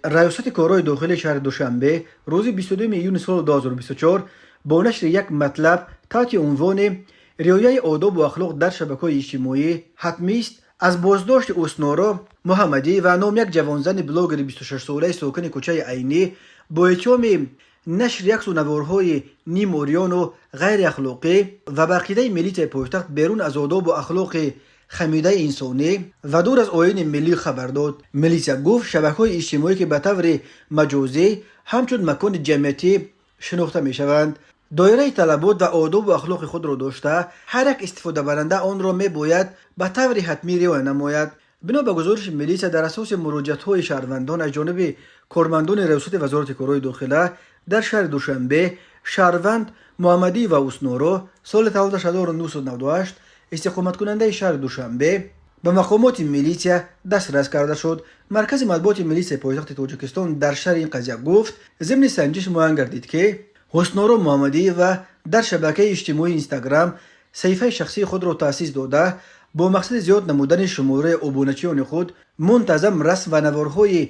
Раёсати корҳои дохилии шаҳри Душанбе рӯзи 22 июни соли 2024 бо нашри як матлаб таҳти унвони «Риояи одобу ахлоқ дар шабакаҳои иҷтимоӣ ҳатмист» аз боздошти Ҳусноро Муҳаммадӣ ва ном як ҷавонзани блогери 26-солаи сокини кӯчаи Айнӣ бо иттиҳоми нашри аксу наворҳои нимурёну ғайриахлоқӣ ва ба ақидаи милитсияи пойтахт берун аз одобу ахлоқи хамидаи инсонӣ ва дур аз оини миллӣ хабар дод. Милитсия гуфт, шабакаҳои иҷтимоӣ, ки ба таври маҷозӣ ҳамчун макони ҷамъиятӣ шинохта мешаванд, доираи талабот ва одобу ахлоқи худро дошта, ҳар як истифодабаранда онро мебояд ба таври ҳатмӣ риоя намояд. Бино ба гузориши милитсия, дар асоси муроҷиатҳои шаҳрвандон аз ҷониби кормандони Раёсати Вазорати корҳои дохила дар шаҳри Душанбе, шаҳрванд Муҳаммадиева Ҳусноро, соли таваллудаш 1998, истиқоматкунандаи шаҳри Душанбе, ба мақомоти милитсия дастрас карда шуд. Маркази матбуоти милитсияи пойтахти Тоҷикистон дар шарҳи ин қазия гуфт, зимни санҷиш муайян гардид, ки Ҳусноро Муҳаммадиева дар шабакаи иҷтимоии Инстаграм саҳифаи шахсии худро таъсис дода, бо мақсади зиёд намудани шумораи обуначиёни худ мунтазам расм ва наворҳои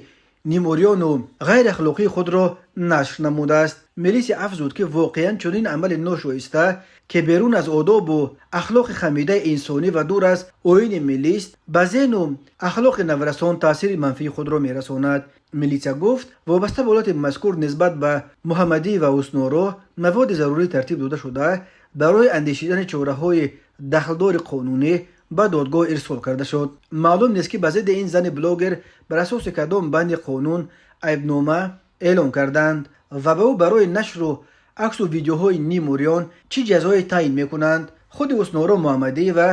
нимурёну ғайриахлоқии худро нашр намудааст. Милисия афзуд, ки воқеан чунин амали ношоиста, ки берун аз одобу ахлоқи хамидаи инсонӣ ва дур аз оини миллист, ба зеҳну ахлоқи наврасон таъсири манфии худро мерасонад. Милитсия гуфт, вобаста ба ҳолати мазкур нисбат ба Муҳаммадиева Ҳусноро маводи зарурӣ тартиб дода шуда, барои андешидани чораҳои дахлдори қонунӣ ба додгоҳ ирсол карда шуд. Маълум нест, ки ба зидди ин зани блогер бар асоси кадом банди қонун айбнома эълон карданд ва ба ӯ барои нашру аксу видеоҳои нимурён чӣ ҷазое таъин мекунанд. Худи Ҳусноро Муҳаммадиева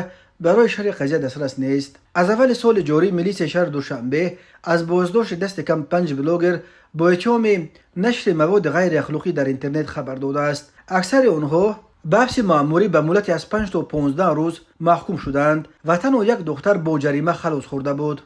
барои шарҳи қазия дастрас нест. Аз аввали соли ҷорӣ милитсияи шаҳри Душанбе аз боздошти дасти кам панҷ блогер бо иттиҳоми нашри маводи ғайриахлоқӣ дар интернет хабар додааст. Аксари онҳо ба ҳабси маъмурӣ ба муҳлати аз 5 то 15 рӯз маҳкум шуданд ва танҳо як духтар бо ҷарима халос хӯрда буд.